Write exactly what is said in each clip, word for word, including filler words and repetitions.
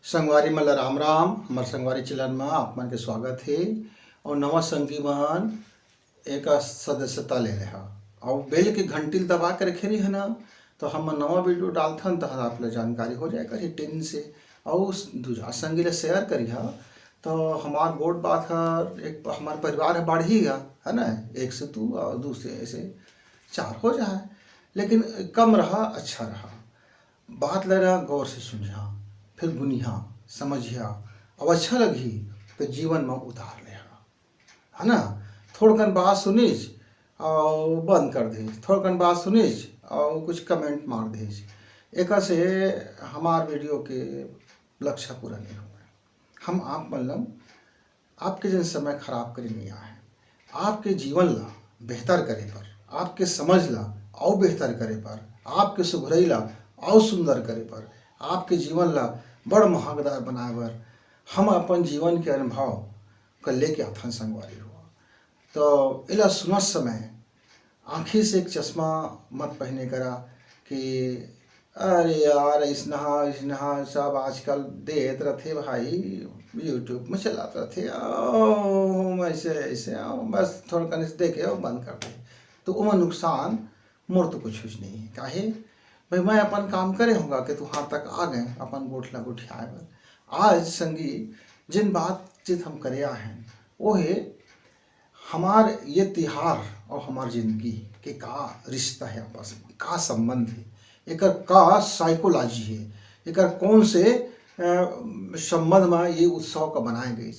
संगवारी मन ल राम राम। हमर संगवारी चैनल म आप मन के स्वागत हे। अउ नवा संगी मन एकर सदस्यता ले ले हा, अउ बेल के घंटी ल दबा के रखे रही है ना, तो हम नवा वीडियो डालथन तहन आप ल जानकारी हो जाए करही टिन से। अउ दूजा संगी ल शेयर करिहा, तो हमार गोठ बात हर एक, हमार परिवार ह बाढ़ही गा, है ना, एक से दू अउ दू से ऐसे चार हो जाए, लेकिन कम रहा, अच्छा रहा। बात ल ना गौर से सुनिहा, फिर गुनिहा, समझिहा, अब अच्छा लगही तो जीवन में उतार लेहा, है ना। थोड़कन बात सुनिस अउ बंद कर देस, थोड़कन बात सुनिस अउ कुछ कमेंट मार देस, एकर से हमार वीडियो के लक्ष्य पूरा नहीं होगा। हम आप मतलब आपके जन समय खराब करे नहीं आए हैं, आपके जीवन ला बेहतर करे पर, आपके समझ ला अउ बेहतर करे पर, आपके सुघरई ला अउ सुंदर करे पर, आपके जीवन ला बड़ महागदार बनाए बर हम अपन जीवन के अनुभव कर लेके आथन संगवारी हो। तो एला सुनत समय आँखी से एक चश्मा मत पहने करा कि अरे यार, इसनहा, इसनहा सब आजकल देत रथे भाई, YouTube में चलात रथे, "ओ, हम ऐसे, ऐसे, ओ, बस थोड़ा कन से देखे, ओ, बंद कर दे।" तो ओमा नुकसान मोर तो कुछ, कुछ नहीं है। काहे? भाई, मैं अपन काम करे होगा कि तुहार तक आ गए, अपन गोठ ला गोठियाए बर। आज संगी, जिन बातचीत हम करे आए हैं, वो है हमार ये तिहार और हमार जिंदगी के का रिश्ता है आपस में, का संबंध है, एकर का साइकोलॉजी है, एकर कौन से, अ, संबंध में ये उत्सव का बनाए गए है।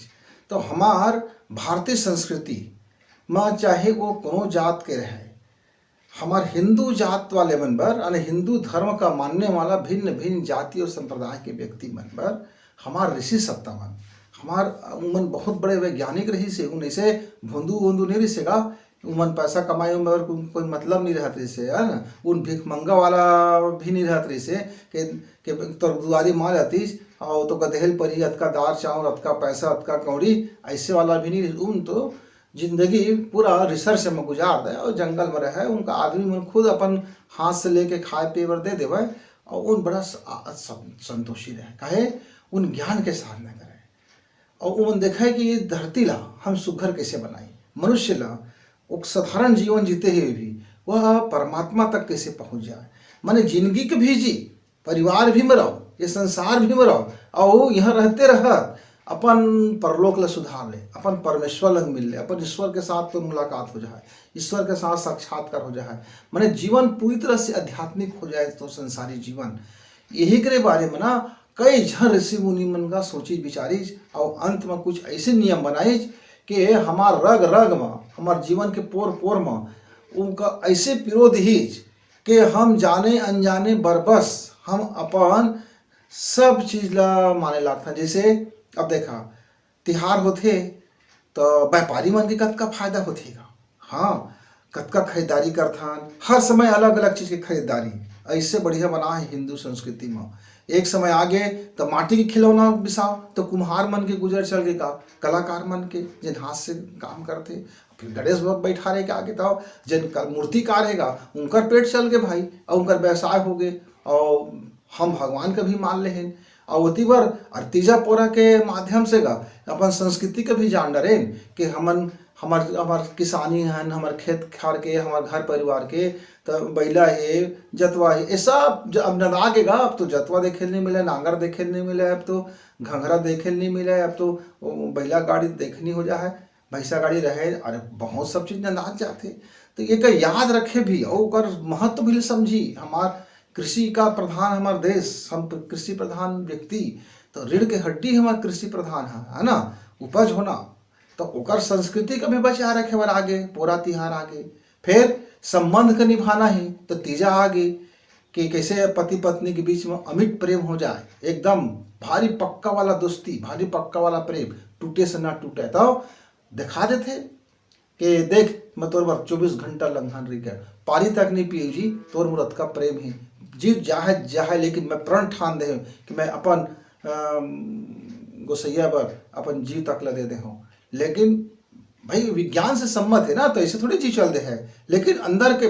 तो हमार भारतीय संस्कृति में चाहे वो कोनो जात के रहे, हमार हिंदू जात वाले मन बर, यानी हिंदू धर्म का मानने वाला भिन्न-भिन्न जाति और संप्रदाय के व्यक्ति मन बर, हमार ऋषि सत्ता मन, हमार, उमन बहुत बड़े वैज्ञानिक रहिस हे, उन ऐसे भोंदू-वोंदू नहीं रहिस हे गा, उमन पैसा कमाए बर को-, कोई मतलब नहीं रहत रहिस हे, है ना? उन भिखमंगा वाला भी नहीं रहत रहिस हे के, के तोर दुआरी मार आतिस, और तो गदहेल परी अतका दार चाउर, अतका पैसा, अतका कौड़ी, ऐसे वाला भी नहीं रहिस। उन तो जिंदगी पूरा रिसर्च में गुजार दे और जंगल में रहे, उनका आदमी मन खुद अपन हाथ से लेके खाए पिए बर दे देवे और उन बड़ा स-, आ, सं-, संतोषी रहे। काहे? उन ज्ञान के साधना करे और उन देखे कि ये धरती ला हम सुघर कैसे बनाई, मनुष्य ला वो साधारण जीवन जीते हुए भी वह परमात्मा तक कैसे पहुंच जाए, माने जिंदगी के भी जी, परिवार भी में रहो, ये संसार भी में रहो, अउ यहाँ रहते रहत अपन परलोक ला सुधार ले, अपन परमेश्वर लंग मिल ले, अपन ईश्वर के साथ तो मुलाकात हो जाए, ईश्वर के साथ साक्षात्कार हो जाए, माने जीवन पूरी तरह से आध्यात्मिक हो जाए। तो संसारी जीवन यही के बारे में ना कई झन ऋषि मुनि मन का सोची विचारीज और अंत में कुछ ऐसे नियम बनाईज कि हमार रग रग में, हमार जीवन के पोर पोर में उनका ऐसे पिरो दीज कि हम जाने अनजाने बरबस हम अपन सब चीज ला माने लागथन। जैसे अब देखा, तिहार होथे तो व्यापारी मन के कतका फायदा होथे गा। हाँ, कतका खरीदारी करथन, हर समय अलग-अलग चीज के खरीदारी। ऐसे बढ़िया बना है हिंदू संस्कृति म। एक समय आगे तो माटी के खिलौना बिसाव, तो कुम्हार मन के गुजर चल गे का, कलाकार मन के, जेन हाथ से काम करथे। फिर गणेश ब-, बैठारे के आगे तो जेन क-, मूर्तिकार हे गा, उनकर पेट चल गे भाई, अउ उनकर व्यवसाय हो गे, अउ हम भगवान के भी मान लेहेन। अउ ओती बर अउ तीजा पोरा के माध्यम से गा अपन संस्कृति के भी जान डरेन कि हमन, हमर, हमर किसानी हन, हमर खेत खार के, हमर घर परिवार के, त बइला हे, जतवा हे, ये सब ज-, अब नंदा के गा, अब तो जतवा देखे ल नहीं मिले, नांगर देखे ल नहीं मिले, अब तो घंघरा देखे ल नहीं मिले, अब तो ओ, बइला गाड़ी देखनी हो जा है, भैंसा गाड़ी रहे, अरे बहुत सब चीज नंदा जाथे। तो एकर याद रखे भी अउ ओकर महत्व भी समझी। हमार कृषि का प्रधान हमार देश, हम कृषि प्रधान व्यक्ति, तो रीढ़ के हड्डी हमार कृषि प्रधान है, है ना, उपज होना। तो ओकर संस्कृति का भी बचा रखे बर आगे, पोरा तिहार आगे। फिर संबंध का निभाना ही तो तीजा आगे कि कैसे पति पत्नी के बीच में अमिट प्रेम हो जाए, एकदम भारी पक्का वाला दोस्ती, भारी पक्का वाला प्रेम, टूटे से ना टूटे। तो दिखा देथे कि देख, मैं तोर बर चौबीस घंटा लंघन रही गया, पानी तक नहीं पिए जी, तोर मोर अतका प्रेम ही। जीव जाहे जाहे, लेकिन मैं प्रण ठान दे हूँ कि मैं अपन, अम, गोसैया बर अपन जीव तक ला दे दे हूँ। लेकिन भाई, विज्ञान से सम्मत है ना, तो ऐसे थोड़ी जी चल दे है, लेकिन अंदर के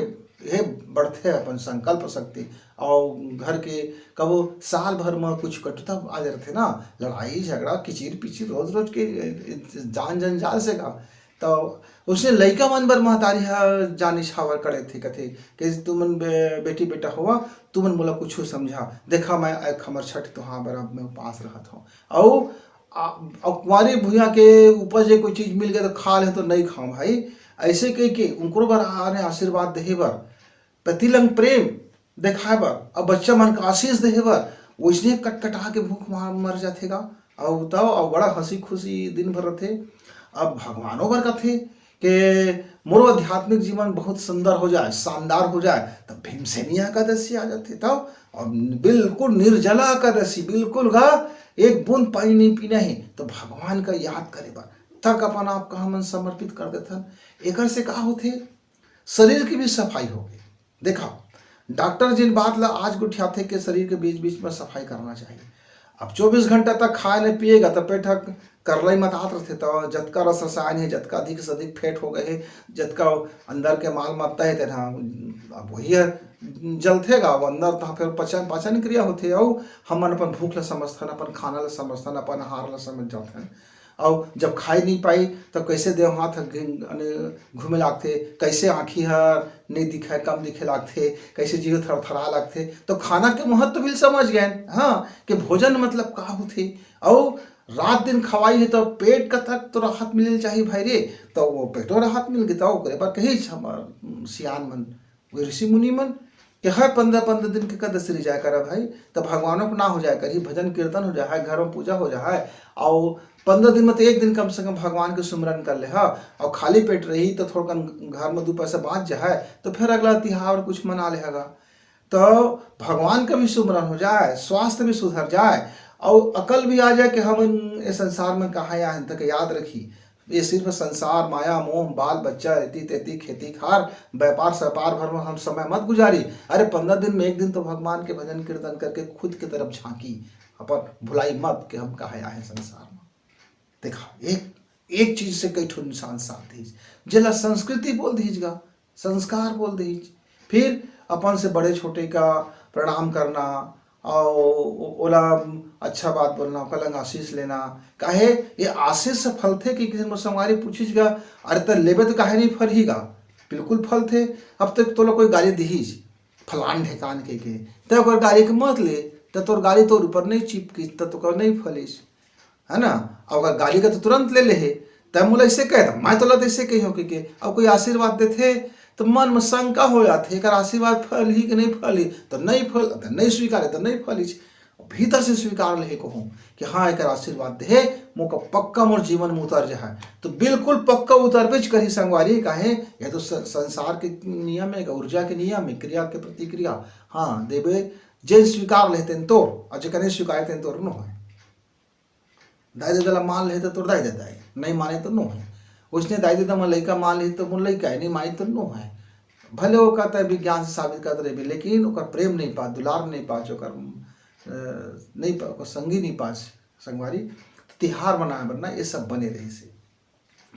हे बढ़थे अपन संकल्प शक्ति। और घर के कबो साल भर में कुछ कटुता आ जाथे ना, लड़ाई झगड़ा किचिर पिचिर रोज रोज के जान जंजाल से का। तो उसने लइका मन बर महतारी ह जानिस हावय करे थे, कथे कि तुमन बे-, बेटी बेटा होवा, तुमन मोला कुछु समझा, देखा मैं एक हमर छठ त्योहार बर अब मैं उपास रहत हूँ। अउ आ, अउ कुंवारी भुइयां के ऊपर जे कोई चीज मिल गया तो खा ले, तो नहीं खाओ भाई। ऐसे कह के उनको बर आने आशीर्वाद देहे बर, पति लंग प्रेम दिखाए बर, अब बच्चा मन का आशीष देहे बर, वैसने कटकटा के भूख मार मर जाथे गा। अउ तब अउ बड़ा हंसी खुशी दिन भर रहथे। अब भगवानों बर कथे के मोरो आध्यात्मिक जीवन बहुत सुंदर हो जाए, शानदार हो जाए, तब भीमसेनिया एकादशी आ जाथे। तब अब बिल्कुल निर्जला एकादशी, बिल्कुल गा एक बूंद पानी नहीं पीना है, तो भगवान का याद करे बर तक अपन आप का हमन समर्पित कर देथन। एकर से का होथे? शरीर की भी सफाई हो गई। देखा, डॉक्टर जिन बात ला आज गोठियाथे के शरीर के बीच बीच में सफाई करना चाहिए। अब चौबीस घंटा तक खाए नहीं पिएगा तो पेट ह करलई मतात रथे, तो जतका रस रसायन है, जतका अधिक से अधिक फैट हो गए है, जतका अंदर के माल मत्ता है तेना अब वही है जलथे गा, वो अंदर तो फिर पचन पाचन क्रिया होथे। अउ हमन अपन भूख ला समझथन, अपन खाना ला समझथन, अपन आहार ला समझ जाथन। अउ जब खाई नहीं पाई तो कैसे देह हाथ घिन-, अने घूमे लागथे, कैसे आँखी हर नहीं दिखे, कम दिखे लागथे, कैसे जीव थरथरा लागथे। तो खाना के महत्व भी समझ गए, हाँ, कि भोजन मतलब का होथे। अउ रात दिन खवाई है तो पेट का तक तो राहत मिले चाहिए भाई रे। तो वो पेटो राहत मिल गई, तो ओकरे बर कही छ-, सियान मन, वो ऋषि मुनि मन, कि हर पंद्रह पंद्रह दिन के एकादशी रह जाए करा भाई, तब भगवानों को ना हो जाए करी, भजन कीर्तन हो जाए, घर में पूजा हो जाए, और पंद्रह दिन में तो एक दिन कम से कम भगवान के सुमरन कर ले हा, और खाली पेट रही तो थोड़कन घर में दो पैसा बाँच जाए, तो फिर अगला तिहार कुछ मना ले हगा। तो भगवान का भी सुमरन हो जाए, स्वास्थ्य भी सुधर जाए, और अकल भी आ जाए कि हम ये संसार में कहाँ आए हैं, तक याद रखी। ये सिर्फ संसार, माया, मोह, बाल बच्चा, एती तेती, खेती खार, व्यापार सैपार भर में हम समय मत गुजारी। अरे, पंद्रह दिन में एक दिन तो भगवान के भजन कीर्तन करके खुद की तरफ झांकी, अपन भुलाई मत कि हम कहाँ आए हैं संसार में। देखा, एक, एक चीज से कई ठो इंसान साथ दीज, जेला संस्कृति बोल दीज गा, संस्कार बोल दीज। फिर अपन से बड़े छोटे का प्रणाम करना, और ओ-, ओला अच्छा बात बोलना, ओकर लंग आशीष लेना। काहे? ये आशीष से फलथे कि किसी मोर संगवारी पूछिस गा, "अरे, त लेबे तो काहे नहीं फलही गा?" बिल्कुल फलथे। अब तक तोला कोई गाली दिहिस, फलान ढेकान के, के, त ओकर गाली के मत ले, त तोर गाली तोर ऊपर नहीं चिपकिस, त तोकर नहीं फलिस। है ना? अब अगर गाली का तो तुरंत ले ले हे, तब मोला ऐसे कहे, तो मैं तोला तो ऐसे कही हो के, के। अब कोई आशीर्वाद देथे, तो मन में शंका हो जाथे, एकर आशीर्वाद फल ही कि नहीं फल ही, तो नहीं फल, तो नहीं स्वीकार है, तो नहीं फल ही। भीतर से स्वीकार ले कहूँ कि हाँ, एकर आशीर्वाद दे हे, मोका पक्का मोर जीवन में उतर जाए, तो बिल्कुल पक्का उतरबेच करी संगवारी। काहे? यह तो स-, संसार के नियम है, ऊर्जा के नियम है, क्रिया के प्रतिक्रिया। हाँ, देबे, जे स्वीकार लेते तोर, और जेकर नहीं स्वीकार लेते तोर नो है। दाई ददा ला मान ले तो तोर दाई ददा है, नहीं माने तो नो है। उसने दाई ददा मन लइका मान ले तो मोर लइका है, नहीं माने तो नो है। भले वो कहता है विज्ञान से साबित करत रहे, लेकिन ओकर प्रेम नहीं पास, दुलार नहीं पास, ओकर, अ, नहीं पा-, ओकर संगी नहीं पास, संगवारी। तो तिहार मनाए बर ना ये सब बने रही से।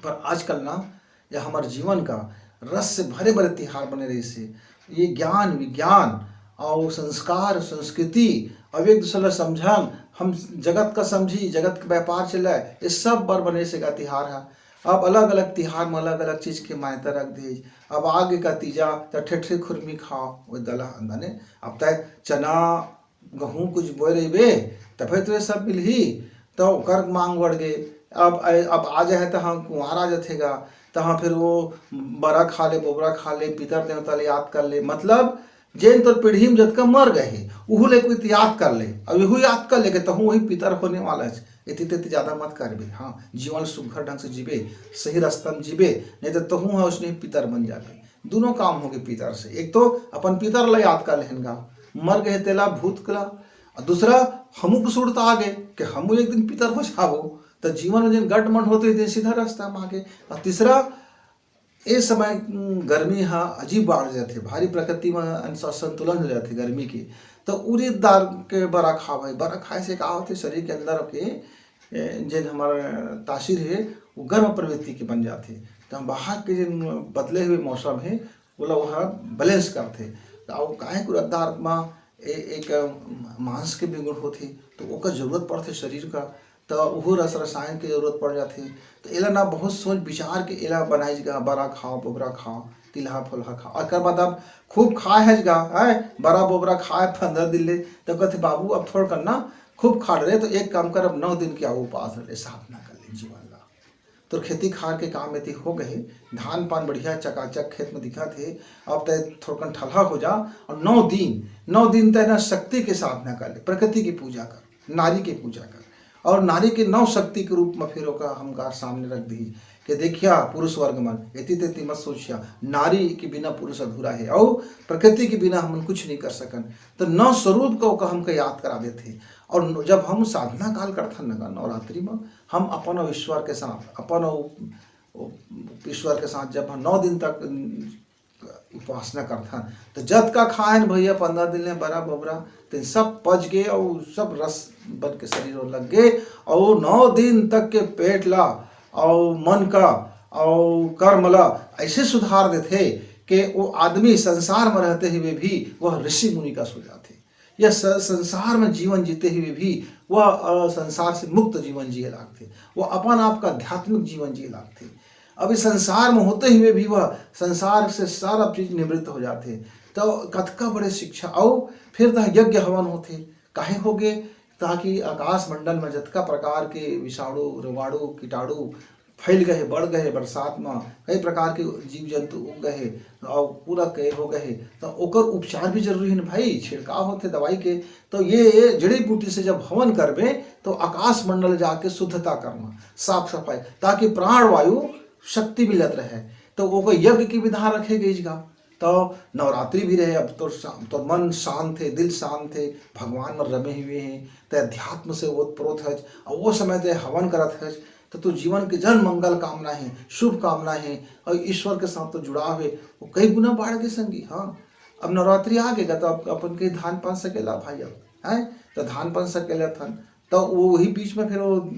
पर आजकल ना, ये हमर जीवन का रस से भरे भरे तिहार बने रहिस हे। ये ज्ञान, विज्ञान और संस्कार, संस्कृति, अब एक दूसरे ला समझन, हम जगत का समझी, जगत के व्यापार चले, ये सब बर बने से का तिहार है। अब अलग-अलग तिहार में अलग-अलग चीज के मान्यता रख दे। अब आगे का तीजा त ठेठरी खुरमी खाओ, वो दला अंदने। अब तय चना गहूँ कुछ बोए रहिबे, तभे तो ये सब मिलही। तो ओकर मांग बढ़ गे। अब, अब आ जाए तो हाँ, कुंवार आ जाथे गा, तो हाँ, फिर वो बरा खा ले, बोबरा खा ले, पितर देवता ले याद कर ले। मतलब, जेन तोर पीढ़ी में जतका मर गए हे, उहू ले कोई याद कर ले। अब यहू याद कर ले कि तहूँ वही पितर होने वाला है। एती तेती ज्यादा मत करबे। हाँ, जीवन सुघर ढंग से जीबे, सही रास्ता में जीबे, नहीं तो तहूँ है उसने पितर बन जाबे। दोनों काम होगे पितर से। एक तो अपन पितर ला याद कर लेहन गा, मर गए तेला भूत कला, और दूसरा हमू को सुरता आ गए कि हमू एक दिन पितर हो जाबो, तो जीवन में जिन गट मन होते दिन सीधा रास्ता में आ गए। और तीसरा, ए समय, उम, गर्मी हा अजीब बाढ़ जाथे, भारी प्रकृति में अनुशासन संतुलन हो जाथे गर्मी के, तो उड़ीद दाल के बरा खा भाई, बरा खाए से का होथे, शरीर के अंदर के, ए, जेन हमार तासीर है, वो गर्म प्रवृत्ति के बन जाथे। तो हम बाहर के जिन बदले हुए मौसम है, ओला ओह बैलेंस करथे। अउ काहे कि रद्दा आत्मा ए-, एक मांस के भी गुण होथे, तो ओकर जरूरत पड़थे शरीर का, तो उहू रस रसायन के जरूरत पड़ जाथे। तो एला ना बहुत सोच विचार के एला बनाइस गा, बरा खाओ, बोबरा खाओ, तिलहा फोलहा खाओ। एकर बाद अब खूब खाए हस गा, हैं, बरा बोबरा खाए पंद्रह दिन ले, तो कहथे, "बाबू, अब थोड़ कन ना खूब खा डरे, तो एक काम कर, अब नौ दिन के आऊ उपास रह ले, साधना कर ले जीवन ला।" तोर खेती खार के काम एती हो गए, धान पान बढ़िया चकाचक खेत में दिखत हे, अब तय थोड़कन ठलहा हो जा, और नौ दिन, नौ दिन तय ना शक्ति के साधना कर ले, प्रकृति की पूजा कर, नारी के पूजा कर, और नारी के नौ शक्ति के रूप में फिर ओका हमका सामने रख दी कि देखिया पुरुष वर्ग मन, एती तेती मत सोचिया, नारी के बिना पुरुष अधूरा है, और प्रकृति के बिना हमन कुछ नहीं कर सकन। तो नौ स्वरूप का ओका हमका याद करा देथे। और जब हम साधना काल करथन ना नवरात्रि में, हम अपन और ईश्वर के साथ, अपन और ईश्वर के साथ जब हम नौ दिन तक उपासना करथन, तो जतका खाएन भैया पंद्रह दिन ले बरा बोबरा, तेन सब पच गे और सब रस बन के शरीर में लग गे, और नौ दिन तक के पेट ला और मन का और कर्म ला ऐसे सुधार देथे कि वो आदमी संसार में रहते हुए भी वह ऋषि मुनि का सो जाथे। यह स-, संसार में जीवन जीते हुए भी वह, अ, संसार से मुक्त जीवन जिए लागथे, वह अपन आप का आध्यात्मिक जीवन जिए लागथे। अब इस संसार में होते हुए भी वह संसार से सारा चीज निवृत्त हो जाथे। तो कतका बड़े शिक्षा। अउ फिर तह यज्ञ हवन होथे, काहे होगे? ताकि आकाश मंडल में जतका प्रकार के विषाणु, रोगाणु, कीटाणु फैल गए, बढ़ गए, बरसात में कई प्रकार के जीव जंतु उग गए और पूरा के हो गए, तो ओकर उपचार भी जरूरी है ना भाई। छिड़काव होथे दवाई के, तो ये जड़ी बूटी से जब हवन करबे, तो आकाश मंडल जाके शुद्धता करना, साफ सफाई, ताकि प्राण वायु शक्ति मिलत रहे। तो ओकर यज्ञ के विधान रखे गइस गा। तो नवरात्रि भी रहे, अब तोर शा-, तोर मन शांत है, दिल शांत है, भगवान में रमे हुए हैं, ते अध्यात्म से ओत प्रोत हच, और वो समय ते हवन करत हच, तो तू जीवन के जन मंगल कामना है, शुभ कामना है, और ईश्वर के साथ तो जुड़ाव है, वो कई गुना बढ़ के संगी। हाँ, अब नवरात्रि आ गए, तो अब अपन के धान पान सकेला भाई, अब है तो धान पान सकेला थन। तो वो वही बीच में फिर वो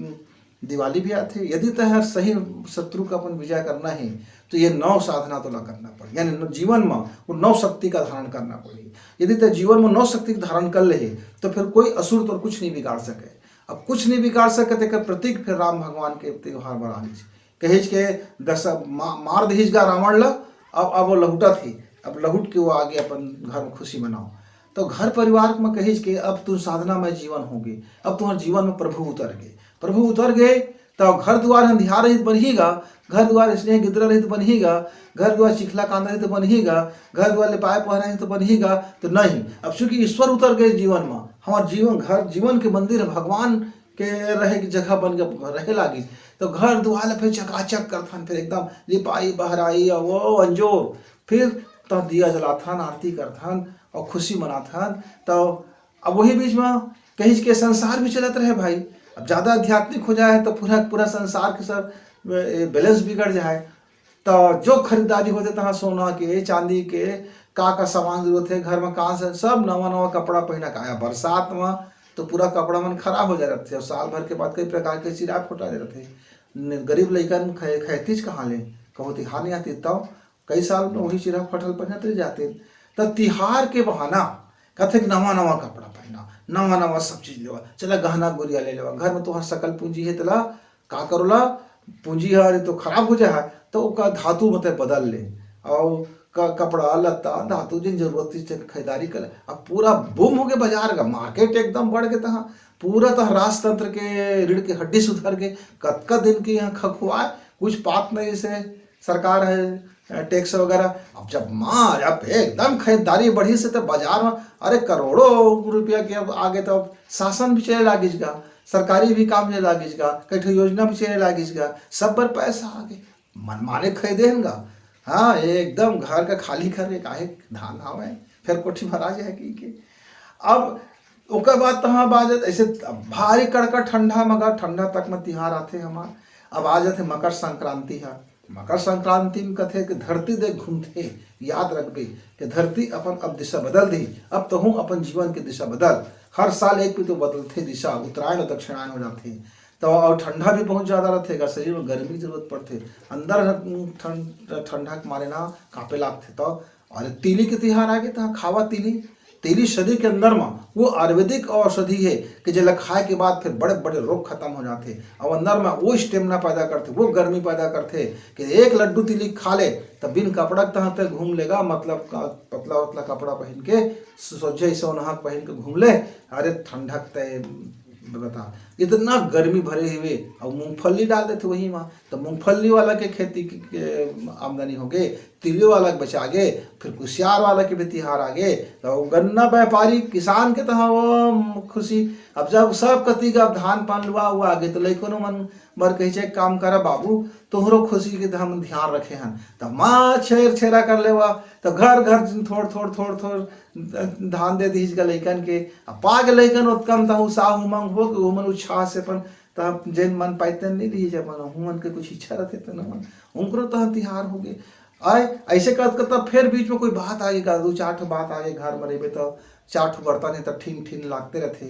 दिवाली भी आथे। यदि तय हर सही शत्रु का अपन विजय करना है, तो ये नौ साधना तोला करना पड़ही, यानी न-, जीवन में वो नौ शक्ति का धारण करना पड़ही। यदि तय जीवन में नौ शक्ति का धारण कर ले, तो फिर कोई असुर तोर कुछ नहीं बिगाड़ सके। अब कुछ नहीं बिगाड़ सके, तेकर प्रतीक फिर राम भगवान के त्योहार बना दीजिए। कहिस के दस मा-, मार दीजिस गा रावण ला, अब, अब वो लहुटत ही, अब लहुट के वो आगे अपन घर में खुशी मनाओ। तो घर परिवार में कहिस के अब तू साधना में जीवन होगे, अब तुम्हारे जीवन में प्रभु उतर गए, प्रभु उतर गए, तो घर दुआर अंधियार रहित बनही गा, घर दुआर स्नेह गिदरा रहित बनही गा, घर दुआर चिखला कांदा रहित बनही गा, घर दुआर लिपाए पहराए रहित बनही गा, तो नहीं। अब चूंकि ईश्वर उतर गए जीवन में, हमार जीवन, घर जीवन के मंदिर है, भगवान के रहे की जगह बन के रहे लागिस, तो घर दुआर ला फिर चकाचक करथन, फिर एकदम लिपाई बहराई और वो अंजोर, फिर तो दिया जलाथन, आरती करथन और खुशी मनाथन। तो अब वही बीच में कहिस के संसार भी चलत रहे भाई। अब ज्यादा आध्यात्मिक हो जाए तो पूरा पूरा संसार के सब, ए, बैलेंस बिगड़ जाए। तो जो खरीदारी होथे तहाँ सोना के, चांदी के, का का सामान जरूरत है घर में, कहाँ से सब नवा नवा कपड़ा पहना का आया। बरसात में तो पूरा कपड़ा मन खराब हो जाए रहते, और साल भर के बाद कई प्रकार के चिरा फोटा दे रहते। न-, गरीब लइकन खे-, खैतीच कहाँ ले, कहो तिहार नहीं आती तब कई साल में वही चिरा फटल पहनत रह जाते। तो तिहार के बहाना कथे कि नवा नवा कपड़ा पहना, नवा नवा सब चीज लेवा, चला गहना गुरिया ले लेवा, घर में तोहार सकल पूंजी है, तेला का करोला, पूंजी हर तो खराब हो जाए, तो ओका धातु मते बदल ले, और क-, कपड़ा लत्ता धातु जिन जरूरत चीज के खरीदारी कर ले। अब पूरा बूम हो गए बाजार का, मार्केट एकदम बढ़ गए, तहाँ पूरा तह राजतंत्र के रीढ़ के हड्डी सुधर गए। कतका दिन की यहाँ खखुआए, कुछ पात नहीं से सरकार है, टैक्स वगैरह। अब जब मार, अब एकदम खरीदारी बढ़ी से तो बाजार में, अरे, करोड़ों रुपया के अब आगे तो अब शासन भी चले लागिस गा, सरकारी भी काम चले लागिस गा, कई ठो योजना भी चले लागिस गा, सब पर पैसा आ गए, मनमाने खरीदे हन गा। हाँ, एकदम घर का खाली करके काहे धान हावय, फिर कोठी भरा जाए की के। अब ओकर बाद तो हाँ, बाजत ऐसे भारी कड़का ठंडा, मगर ठंडा तक में तिहार आथे हमार। अब आ जाथे मकर संक्रांति हा। मकर संक्रांति में कथे कि धरती देख घूमथे, याद रखबे कि धरती अपन अब दिशा बदल दी। अब तहूँ अपन जीवन के दिशा बदल। हर साल एक भी तो बदलथे दिशा, उत्तरायण और दक्षिणायन हो जाथे। तो और ठंडा भी बहुत ज्यादा रहथे, अगर शरीर में गर्मी की जरूरत पड़थे, अंदर ठंड, ठंडा के मारे ना कांपे लागथे। तो अरे, तिली के तिहार आगे, त खावा तिली। तिली शरीर के अंदर म वो आयुर्वेदिक औषधि हे कि जेला खाए के बाद फिर बड़े-बड़े रोग खत्म हो जाथे। अउ अंदर म वो स्टेमिना पैदा करथे, वो गर्मी पैदा करथे कि एक लड्डू तिली खा ले, त बिन कपड़ा के तहाँ ते घूम लेगा, मतलब का पतला-वतला कपड़ा पहिन के, सोझे अइसे ओनहा के पहिन के घूम ले, अरे ठंडक ते बता, इतना गर्मी भरे हुए, अउ मूंगफली डाल देथे वही म, त मूंगफली वाला के खेती के, के आमदनी होगे, तिली वाला के बचा गे, फिर कुसियार वाला के भी तिहार आगे, त गन्ना व्यापारी किसान के त वो खुशी। अब जब सब कति का अब धान पान लुआ हुआ आगे, त लइकनो मन बर कहिचे, "एक काम करा बाबू, तोहरो खुशी के त हम ध्यान रखे हन।" त माँ छेर छेरा कर लेवा, त घर घर थोड़ थोड़ थोड़ थोड़ धान दे दीज गा लइकन के। अब पागे लइकन ओतका म त उत्साह उमंग हो के ओमन उत्साह से अपन त जेन मन पाइते नहीं रही, जब मन ओहू मन के कुछ इच्छा रहथे, त न मन उनकरो तह तिहार होगे। आय, ऐसे कहत कहत फिर बीच में कोई बात आगे, का दू चार ठो बात आगे, घर में रहिबे त चार ठो बर्तन हे, त ठिन ठिन लागते रहथे।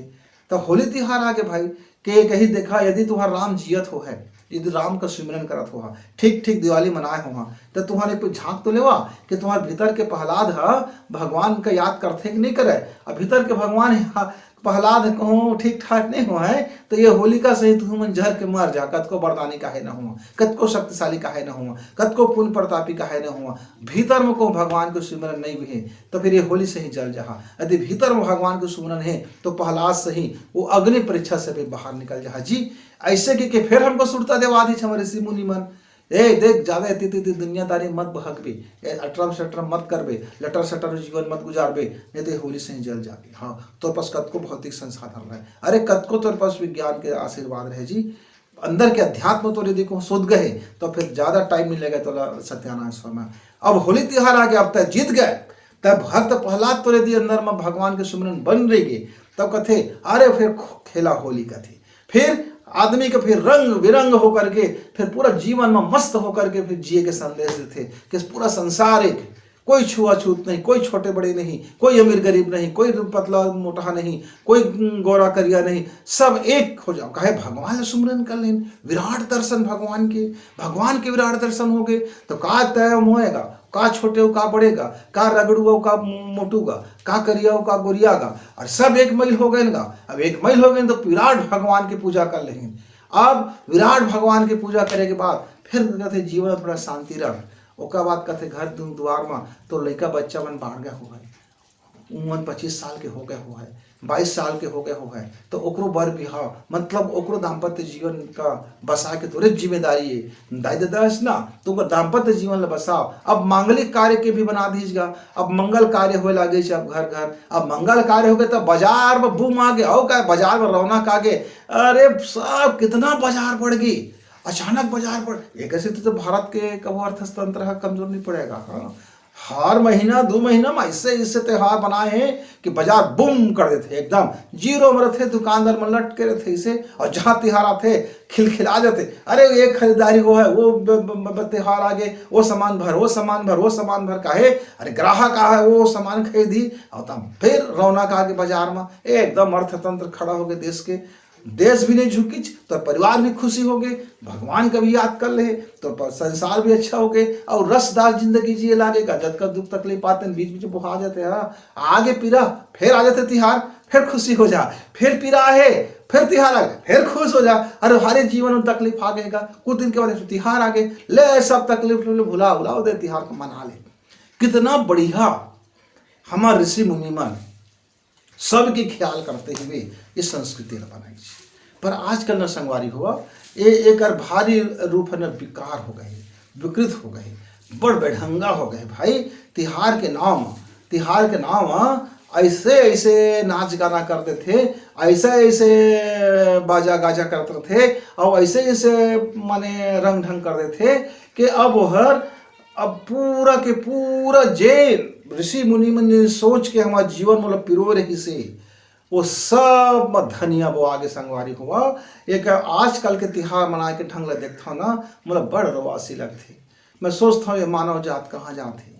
त होली तिहार आगे भाई, के कही देखा, यदि तुहार राम जियत हो है, यदि राम का सुमिरन करत हो हा, ठीक ठीक दिवाली मनाए हो हा, त तुहार एक झांक तो लेवा कि तुहार भीतर के प्रहलाद ह भगवान का याद करथे कि नहीं करे। अब भीतर के भगवान ह प्रहलाद कहूँ ठीक ठाक नहीं हुआ है, तो ये होलिका सही तुहू मन जहर के मर जा, कतको बरदानी काहे न हुआ, कतको शक्तिशाली काहे न हुआ, कतको पुण्य प्रतापी काहे न हुआ, भीतर में को भगवान को सिमरन नहीं हुए, तो फिर ये होली सही जल जहा। यदि भीतर में भगवान को सिमरन है, तो प्रहलाद सही वो अग्नि परीक्षा से भी बाहर निकल जहा जी। ऐसे के, के फिर हमको सुरता देवा दी हमारे ऋषि मुनि मन, ए, देख, जादा एती तेती दुनियादारी मत बहकबे, ए, अटरम सटरम मत करबे, लटर सटर जीवन मत गुजारबे, नहीं तो ये होली सही जल जाबे। हाँ, तोर पास कतको भौतिक संसाधन रहे, अरे, कतको तोर पास विज्ञान के आशीर्वाद रहे जी, अंदर के अध्यात्म तोर यदि कहूँ सुध गए, तो फिर ज्यादा टाइम मिलेगा तोला सत्यानाश होना। अब होली तिहार आगे, अब तय जीत गए, तब भक्त प्रहलाद तोर यदि अंदर में भगवान के सुमिरन बन रही गे, तब कथे, अरे, फिर खेला होली कथे। फिर आदमी के फिर रंग बिरंग होकर के, फिर पूरा जीवन में मस्त होकर के फिर जिए के संदेश देथे कि पूरा संसार एक, कोई छुआछूत नहीं, कोई छोटे बड़े नहीं, कोई अमीर गरीब नहीं, कोई पतला मोटा नहीं, कोई गोरा करिया नहीं, सब एक हो जाओ। काहे? भगवान ला सुमरन कर लेन, विराट दर्शन भगवान के, भगवान के विराट दर्शन हो गए, तो का तय होएगा, का छोटे हो, का बड़ेगा, का रगड़ू हो, का मोटूगा, का करिया हो, का गोरियागा, और सब एक मैल हो गए गा। अब एक मैल हो गए तो विराट भगवान की पूजा कर लेन। अब विराट भगवान की पूजा करे के बाद फिर कहते जीवन में थोड़ा शांति रह। ओकर बाद कहते घर दु-, दुआर में तो लइका बच्चा मन बाढ़ गए हो गए, उमन पच्चीस साल के हो गए हो है, बाईस साल के हो गए हो है, तो ओकरो बर बिहाव, मतलब ओकरो दाम्पत्य जीवन का बसा के तोरे जिम्मेदारी है। दाई ददा हस ना, तो ओकर दाम्पत्य जीवन ला बसाव। अब मांगलिक कार्य के भी बना दीज गा, अब मंगल कार्य होए लागे छे, अब घर घर, अब मंगल कार्य हो गए, तब बाजार में बूम आ गए, और का बाजार में रौनक आ गए। अरे साहब, कितना बाजार बढ़ गई, अचानक बाजार बढ़, एक ऐसे तो, तो भारत के कबो अर्थतंत्र है कमजोर नहीं पड़ेगा। हाँ, हर महीना, दो महीना में ऐसे, ऐसे त्योहार बनाए हैं कि बाजार बूम कर देते, एकदम जीरो में रहते, दुकानदार मन लटके रहते इसे, और जहाँ त्योहार आते, खिलखिला जाते। अरे, ये खरीदारी वो है, वो ब-, ब-, ब-, त्योहार आगे, वो सामान भर, वो सामान भर, वो सामान भर, काहे? अरे, ग्राहक आ है, वो सामान खरीदी, और तब फिर रौनक आगे बाजार में, एकदम अर्थतंत्र खड़ा हो गए देश के। देश भी नहीं झुकिच, तो परिवार भी खुशी हो गए, भगवान का भी याद कर ले, तो प-, संसार भी अच्छा हो गए, और रसदार जिंदगी जिए लागेगा। जब का दुख तकलीफ आते हैं, बीच बीच में बुहा जाते हैं, हाँ, आगे पीरा, फिर आ जाते तिहार, फिर खुशी हो जा, फिर पीरा है, फिर तिहार आ, फिर खुश हो जा। अरे, हरे जीवन में तकलीफ आ गएगा, कुछ दिन के बाद फिर तिहार आ गए, ले सब तकलीफ ले भुला उला दे, तिहार को मना ले। कितना बढ़िया हमारे ऋषि मुनि मन सबके ख्याल करते हुए ये संस्कृति ल बनाई। पर आजकल न संगवारी हुआ, ए-, एकर भारी रूप न विकार हो गए, विकृत हो गए, बड़ बेढंगा हो गए भाई। तिहार के नाम, तिहार के नाम ऐसे ऐसे नाच गाना कर देथे, ऐसे ऐसे बाजा गाजा करत रहथे, और ऐसे ऐसे माने रंग ढंग कर देथे कि अब ओहर, अब पूरा के पूरा जे ऋषि मुनि मन जे सोच के हमार जीवन मोला पिरोए रहिसे, वो सब म धनिया बोआ गे संगवारी हुआ। एक आजकल के तिहार मनाए के ढंग ल देखथव ना, मोला बड़ रोवासी लगथे। मैं सोचथव, ये मानव जात कहाँ जात हे?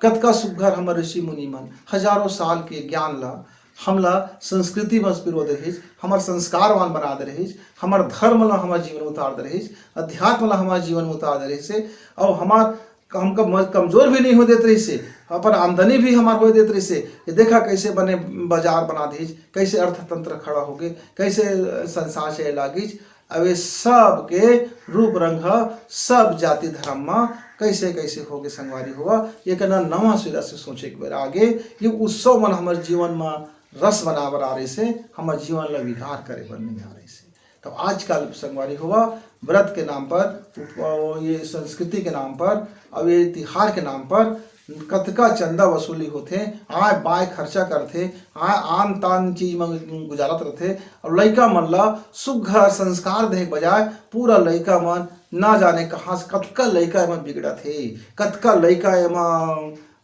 कतका सुग्घर हमर ऋषि मुनि मन हजारों साल के ज्ञान ल हमला संस्कृति म पिरो दे रहिस, हमर संस्कारवान बना दे रहिस, हमर धर्म ला हमर जीवन में उतार दे रहिस, अध्यात्म ला हमर जीवन में उतार दे रहिस हे, अउ हमर हम कम-, कमजोर भी नहीं हो देत रहिस हे, अपन आमदनी भी हमर हो देत रहिस हे। ये देखा कैसे बने बाजार बना दीज, कैसे अर्थतंत्र खड़ा होगे, कैसे संसार चले लागिस। अब ये सब के रूप रंग ह सब जाति धर्म म कैसे कैसे होगे संगवारी होवा, ये करना नवा सिरा से सोचे के बेरा आगे। ये उत्सव मन हमर जीवन म रस बनाए बर आ रहिस हे, हमर जीवन ला विकार करे बर नहीं आ रहिस हे। तो आजकल संगवारी होवा, व्रत के नाम पर, उप-, ये संस्कृति के नाम पर, अब ये तिहार के नाम पर कतका चंदा वसूली होथे, आय बाय खर्चा करथे, आय आन तान चीज म गुजारत रथे। और लइका मन ला सुग्घर संस्कार देहे के बजाय पूरा लइका मन ना जाने कहाँ से, कतका लइका एमा बिगड़त हे, कतका लइका एमा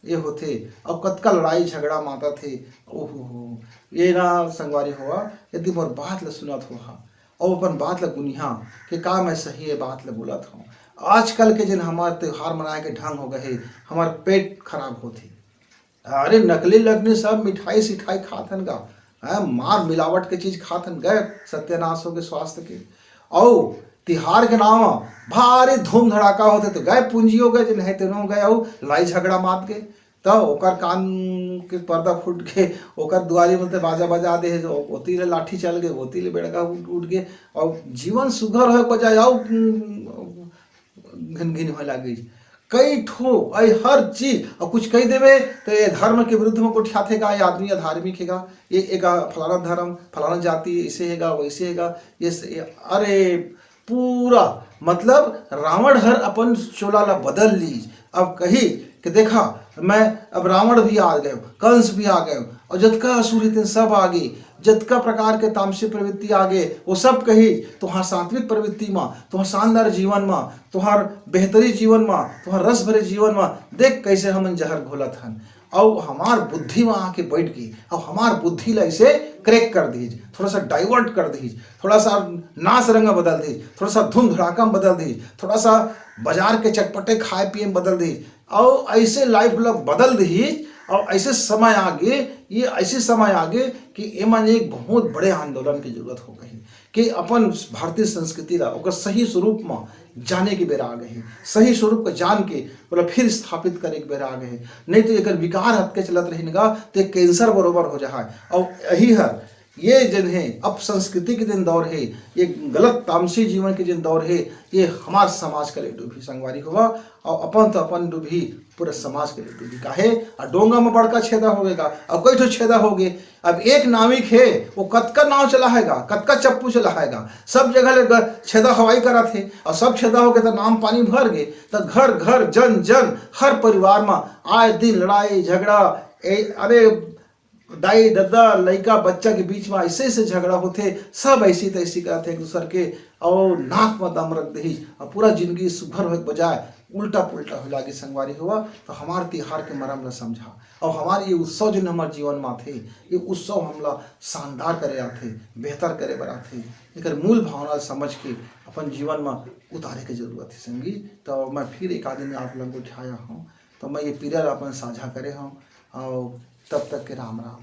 ये होथे, और कतका लड़ाई झगड़ा मातत हे। ओहो हो, ये ना संगवारी होवा, यदि मोर बात ला सुनत होहा, अउ अपन बात ला गुनिहा के का मैं सही ये बात ला बोलत हूँ। आजकल के जेन हमार त्योहार मनाए के ढंग हो गए हे, हमार पेट खराब होथे। अरे नकली लगनी सब मिठाई सिठाई खात हन गा, हैं, मार मिलावट के चीज खात हन, गए सत्यानाश हो गए स्वास्थ्य के। अउ तिहार के नाम म भारी धूम धड़ाका होथे, तो गए पूंजी हो गए, जेन है तेनो हो गए, अउ लड़ाई झगड़ा मात गए। त ओकर कान के पर्दा फूट के, ओकर दुआरी म ते बाजा बजा दे हे, जो ओती ले लाठी चल गए, ओती ले बेड़का उठ, उठ गए, और जीवन सुघर होए बजाय अउ, उम, घिन घिन होए लागिस। कई ठो, अई हर चीज, और कुछ कही देवे, तो ये धर्म के विरुद्ध में गोठियाथे का, ये आदमी अधार्मिक हे का, ये एका फलाना धर्म, फलाना जाति, ऐसे हे का, वैसे हे का, ये से, ये, अरे, पूरा, मतलब, रावण हर अपन चोला ला बदल लीस। अब कही कि देखा, मैं, अब रावण भी आ गयो, कंस भी आ गयो, और जतका असुर हे तेन सब आ गे, जतका प्रकार के तामसिक प्रवृत्ति आ गे, वो सब कही, तुहार सात्विक प्रवृत्ति मा, तुहार शानदार जीवन मा, तुहार बेहतरी जीवन मा, तुहार रस भरे जीवन मा, देख कैसे हमन जहर घोलत हन। अउ हमार बुद्धि मा आके बैठ गे, अउ हमार बुद्धि ला ऐसे crack कर दीज, थोड़ा सा divert कर दीज, थोड़ा सा नाच रंग बदल दीज, थोड़ा सा धूम धड़ाका में बदल दीज, थोड़ा सा बाजार के चटपटे खाए पिए में बदल दीज, अउ ऐसे life ला बदल दीज। अउ ऐसे समय आगे, ये ऐसे समय आगे कि एमन एक बहुत बड़े आंदोलन की जरूरत हो गई कि अपन भारतीय संस्कृति ला ओकर सही स्वरूप में जाने के बेरा आ गए हे, सही स्वरूप को जान के ओला फिर स्थापित करे के बेरा आ गए हे। नहीं तो एकर विकार हतके चलत रहिन गा, तो ये cancer बरोबर हो जाए। और यही हर ये जन हे, अपसंस्कृति के दिन दौर हे, ये गलत तामसी जीवन के दिन दौर हे, ये हमार समाज के लिए डूबी संगवारी होवा, और अपन तो अपन डूबी, पूरा समाज के लिए डूबी। काहे? आ डोंगा में बड़का छेदा हो गएगा, और कई ठो छेदा हो गए। अब एक नाविक हे, वो कतका नाव चलाएगा, कतका चप्पू चलाएगा, सब जगह ले ग-, छेदा हवाई करत हे, और सब छेदा हो गए तो नाम पानी भर गए, तो घर घर जन जन हर परिवार में आए दिन लड़ाई झगड़ा, ए, अरे दाई ददा लइका बच्चा के बीच में ऐसे ऐसे झगड़ा होथे, सब ऐसी तैसी करत हे एक दूसर के, और नाक में दम रख दही, और पूरा जिंदगी सुघर होए के बजाय उल्टा पुल्टा हो लागे संगवारी होवा। तो हमार तिहार के मरम ला समझा, और हमार ये उत्सव जो हमार जीवन में आथे, ये उत्सव हमला शानदार करे आथे, बेहतर करे बर आथे। एकर मूल भावना ला समझ के अपन जीवन में उतारे के जरूरत हे संगी। तो मैं फिर एक आदमी आप लोगों को उठाया हूँ, तो मैं ये पीड़ा ला अपन साझा करे हूँ, और तब तक के राम राम।